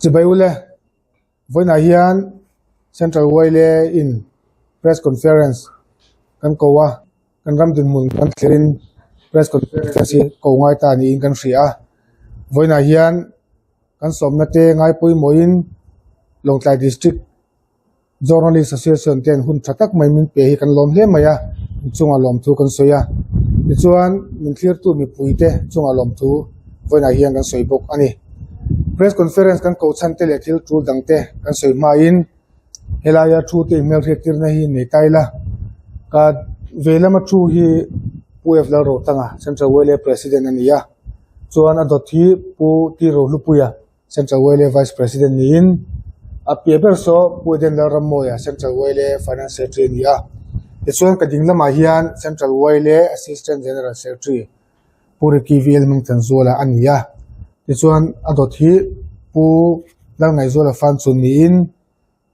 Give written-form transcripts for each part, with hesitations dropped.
Chibai ule, vawiinah hian Central YLA in Press Conference kan ko a, kan ram dinhmun kan thlirin Press Conference hi ko ngai ta niin kan hria a. Vawiinah hian kan sawmna te ngai pawimawhin Lawngtlai District Journalist Association ten hun tha tak mai min pe hi kan lawm hle mai a, in chungah lawmthu kan sawi a. Tichuan min thlirtu mipuite chungah lawmthu vawiinah hian kan sawi bawk a ni. Press Conference kan koh chhan te leh thil tul dang te kan sawi hmain helaia thu te inhmelhriat tirna hi nei ta ila. Ka ve lama thu hi Pu F Lalrotanga, Central YLA President a ni a, chuan a dawt hi Pu T Rohlupuia, Central YLA Vice President niin a piah ber saw Pu Eden Lalrammawia Central YLA Finance Secretary a ni a. Tichuan ka ding lamah hian Central YLA Assistant General Secretary Pu Ricky VL Mingthanzuala a ni a. Tichuan a dawt hi Pu Lalngaihzuala Fanchun niin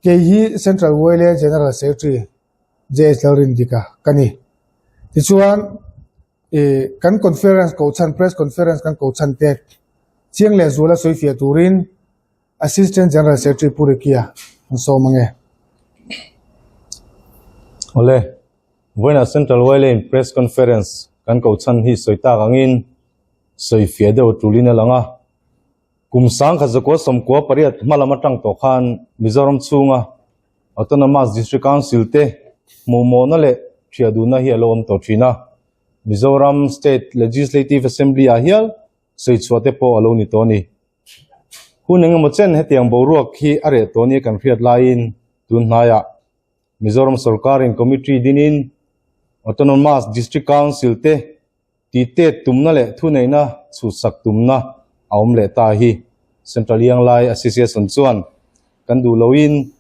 kei hi Central YLA General Secretary JH Lalrindika ka ni. Tichuan Ih kan conference koh chhan press conference kan koh chhan te chiang leh zuala sawi fiah turin Assistant General Secretary Pu Ricky-a an sawm ang e. Awle, vawiinah Central YLA in press conference kan koh chhan hi sawi tak angin sawi fiah deuh tulin a lang a. Kum sangkhat zakua sawmkua pariat hma lam atang tawh khan Mizoram chhunga Autonomous District Council te hmuhmawhna leh thiahduhna hi a lo awm tawh thin a. Mizoram State Legislative Assembly ah hial sawichhuah te pawh a lo ni tawh a ni. Hun engemaw chen hetiang boruak hi a reh tawh nia kan hriat laiin tun hnaiah Mizoram sawrkarin committee dinin Autonomous District Council te Tihtet tumna leh thuneihna chhutsak tumna a awm leh ta hi Central Ianglai Association chuan kan duh loin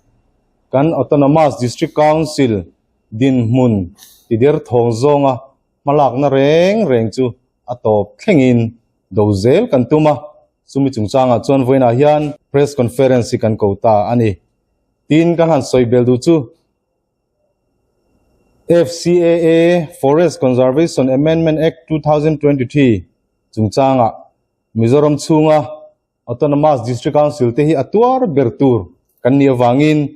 kan Autonomous District Council dinhmun tider thawng zawnga hmalakna reng reng chu a tawp thlengin do zel kan tum a, chumi chungchangah chuan vawiinah hian Press Conference hi kan ko ta a ni. Tin, kan han sawi bel duh chu FCAA, Forest Conservation Amendment Act 2023, chungchangah Mizoram chhunga Autonomous District Council te hi a tuar ber tur kan nih avangin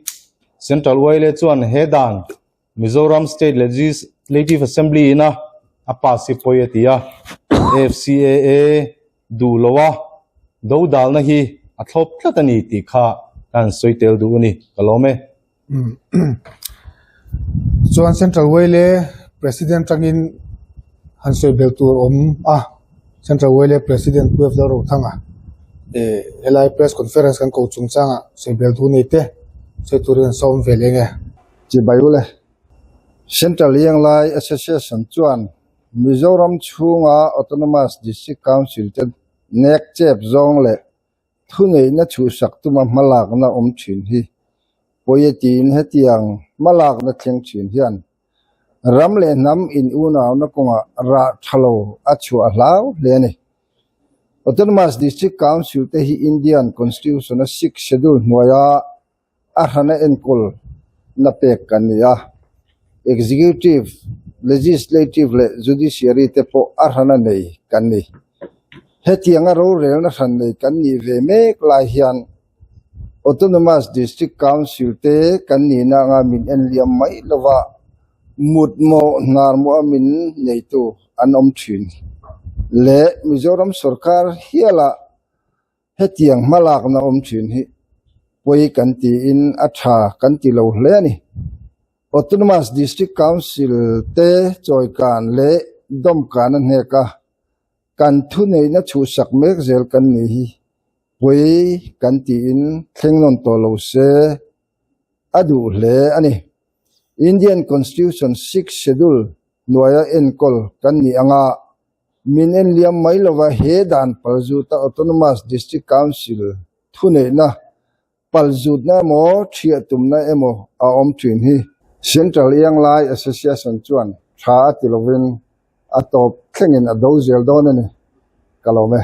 Central YLA chuan he dan Mizoram State Legislative Assembly ina a pass hi pawi a ti a. FCAA duh loa do dalna hi a thlawp tlat a ni tih kha ka han sawi tel duh a ni. Ka lawm e. Chuan Central YLA President tangin han sawi bel tur awm a, Central YLA President Pu F Lalrothanga eh helai Press Conference kan ko chungchangah sawi bel duh nei te sawi turin an sawm ve leng e. Chibai ule. Central Ianglai Association chuan Mizoram chhunga Autonomous District Council te nek chep zawng leh Thuneihna chhuhsak tuma hmalakna awm thin hi pawi a tiin hetiang hmalakna thleng thin hian ram leh hnam in unauna kawngah rah tha lo a chhuah hlau hle a ni. Autonomous District Council te hi Indian Constitution a Sixth Schedule hnuaia A hrana enkawl na pek kan ni a, Executive, Legislative leh Judiciary te pawh a hrana nei kan ni. Hetianga rorelna hran nei kan nih ve mek lai hian Autonomous District Council te kan nihna anga min enliam mai lova mutmawh hnarmawha min neitu an awm thin leh Mizoram sorkar hialah Hetiang hmalakna awm thin hi pawi kan tiin a tha kan ti lo hle a ni. Autonomous District Council te chawikan leh dawmkan a hnek a, kan thuneihna chhuhsak mek zel kan ni hi pawi kan tiin thleng nawn tawh lo se a duh hle a ni. Indian Constitution Sixth Schedule hnuaia enkawl kan nih anga Min en liam mai lova he dan palzut a Autonomous District Council thuneihna palzutna emaw thiah tumna emaw a awm thin hi Central Ianglai Association chuan tha a ti lovin a tawp thlengin a do zel dawn a ni. Ka lawm e.